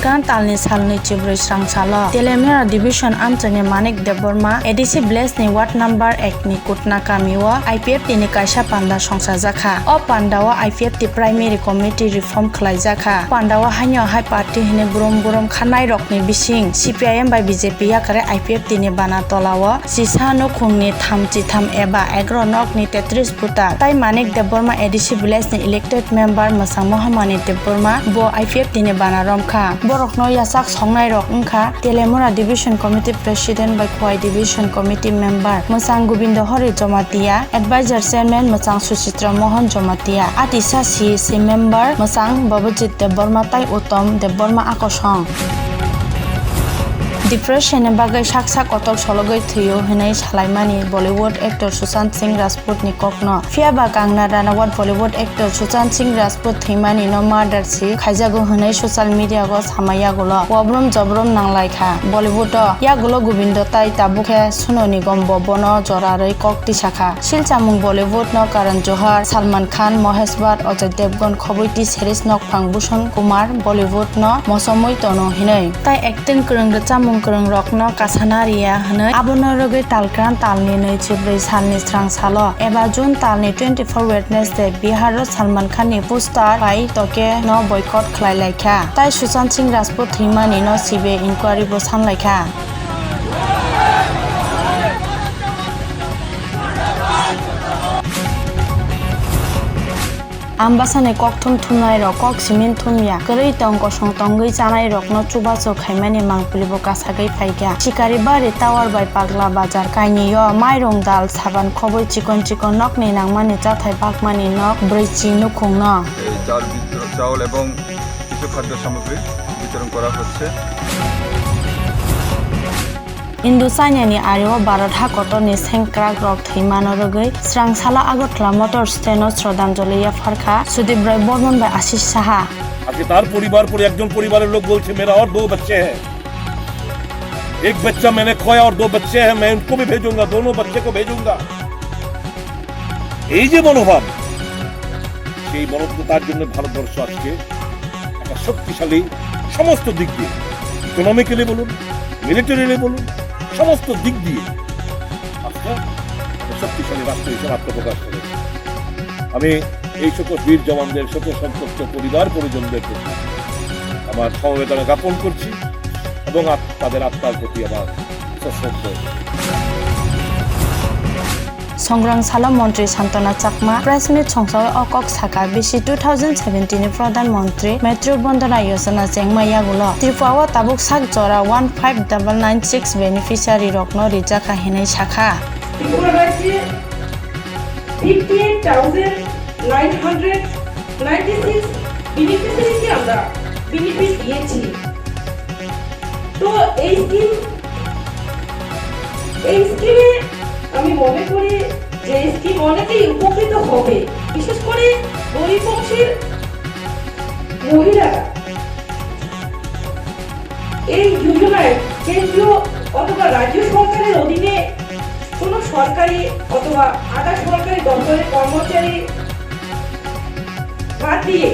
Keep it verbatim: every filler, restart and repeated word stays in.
Kran talni salni chibrwi srang salo Telemera Division amchaini Manik Debbarma A D C village ni ward number ek ni Kutna kami o I P F T ni kaisa panda songchajakha. O panda o I P F T primary committee reform khlaijakha. Panda o haino hai party hwnwi brum brum khanai rokni bising C P I M bai B J P yakare I P F T ni bana tola o chisa nukhungni thamchi tham eba egaro nokni tetris voter tai Manik Debbarma A D C village ni elected member mwchang Mohamani Debbarma bo I P F T ni bana romkha. Borokno yachak songnai rok wngkha Telemura Division Committee President bai Khowai Division Committee Member mwchang Gobindo Hari Jamatia, Advisor Chairman mwchang Suchitra Mohon Jamatia, atisa C E C Member mwchang Babajit Debbarma tai Uttom Debbarma akosong. Depression ni bagwi sak sak kotor sologwi thwio hwnwi salaimani Bollywood actor Sushant Singh Rajput ni kokno. Phiya ba Kangna Ranaut Bollywood actor Sushant Singh Rajput thwimani no murder si khaijago hwnwi social media o samai yagulo wobrum jobrum nanglaikha. Bollywood o yagulo Gobindo tai tabuk khe Sonu Nigam bo bono jora rwi kok tisakha. Silchamung Bollywood no Karan Johar, Salman Khan, Mahesh Bhatt, Ajay Devgan khobwi T series nokphang Bhushan Kumar Bollywood no mosomwi tono hinwi. Tai acting kwrwng rwchapmung kwrwng rokno kasana riya hwnwi abono rwgwi talkran talni nwi chibrwi salni srang salo eba June talni twenty four Wednesday Bihar o Salman Khan ni poster bai toke no boycott khlai laikha. Tai Sushant Singh Rajput thwimani no C B I inquiry bo sanlaikha. Ambasani kokthum thumnairok kok simin thumya, kwrwi tong kosong tongwi chanairokno chubachu khaimani mangpili bo kasagwi phaikha. Sikari bari tower bai Pagla Bazar kainwio mairung, dal, saban khobwi chikon chikon nokni nangmani chathai bakmani nok brwichi nukhungno. এই চাল বিতরণ, চাউল এবং কিছু খাদ্য সামগ্রী বিতরণ করা হচ্ছে। Indo-China ni ario Bharat ha kotor ni sengkrak rok thwimano rwgwi srang salo Agartala motor stand o Shraddhanjali yapharkha Sudip Roy Bormon bai Ashish Saha. আজকে তার পরিবার, পরি-, একজন পরিবারের লোক বলছে, "मेरा और दो बच्चे हैं, एक बच्चा मैंने खोया और दो बच्चे हैं, मैं उनको भी भेजूंगा, दोनों बच्चे को भेजूंगा।" এই যে মনোভাব, সেই মনোভাবতার জন্য ভারতবর্ষ আজকে একটা শক্তিশালী সমস্ত দিক দিয়ে, ইকোনমিক্যালি বলুন, মিলিটারিলি বলুন, সমস্ত দিক দিয়ে আজকে একটা শক্তিশালী রাষ্ট্র হিসেবে আত্মপ্রকাশ করেছে। আমি এই সকল বীর জওয়ানদের শোক সন্তপ্ত পরিবার পরিজনদের প্রতি আমার সমবেদনা জ্ঞাপন করছি এবং আত-, তাদের আত্মার প্রতি আমার সশ্রদ্ধ Songrang salo Montri Santana Chakma press meet songsawi o kok sakha, bisi two thousand seventeen ni Pradhan Montri Maitri Bandana Yojana chengma yagulo Tripura o tabuk sak jora one five double nine six beneficiary rokno rijakha hinwi sakha. Tripura রাজ্যে fifty eight thousand nine hundred ninety six বেনিফিশিয়ারিকে আমরা বেনিফিট দিয়েছি। তো এই স্কিম, এই স্কিমে আমি মনে করি যে এই স্কিম অনেকেই উপকৃত হবে, বিশেষ করে গরিব বংশের মহিলারা। এই যোজনায় কেন্দ্রীয় অথবা রাজ্য সরকারের অধীনে কোনো সরকারি অথবা আধা সরকারি দপ্তরের কর্মচারী বাদ দিয়ে